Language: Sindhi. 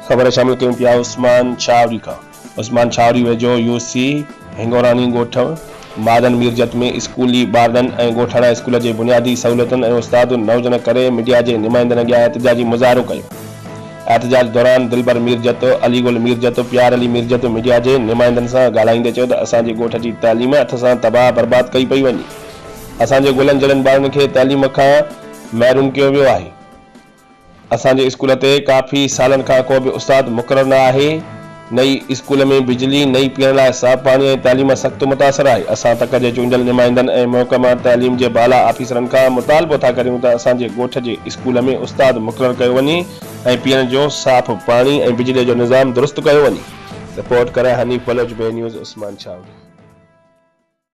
خبر شامل ڪيون پيا عثمان ڇاوري کان. عثمان ڇاوري ويجهو يو سي هنگوراڻي ڳوٺ مادن ميرجت ۾ اسڪولي ٻارڙن ۽ ڳوٺاڻا اسڪول جي بنيادي سهولتن ۽ استاد نه هجڻ ڪري ميڊيا جي نمائندن اڳيان احتجاجي مظاهرو ڪيو. احتجاج دوران دلبر ميرجت، علي گل ميرجت، پيار علي ميرجت ميڊيا جي نمائندن سان ڳالهائيندي چيو ته اسان جي ڳوٺ جي تعليم هٿ سان تباهه برباد ڪئي پئي وڃي. اسان جي گلن جهڙن ٻارڙن کي تعليم کان محروم ڪيو ويو آهي. اسان جي اسڪول تي ڪافي سالن کان ڪو به استاد مقرر نه آهي، نه ئي اسڪول ۾ بجلي، نه ئي پيئڻ لاء صاف پاڻي ۽ تعليم سخت متاثر آهي. اسان تڪ جي چونڊيل نمائندن ۽ محڪمه تعليم جي بالا آفيسرن کان مطالبو ٿا ڪريون ته اسان جي ڳوٺ جي اسڪول ۾ استاد مقرر ڪيو وڃي ۽ پيئڻ جو صاف پاڻي ۽ بجلي جو نظام درست ڪيو وڃي. رپورٽ ڪرائي حنيف بلوچ، بي نيوز، عثمان ڇاوري.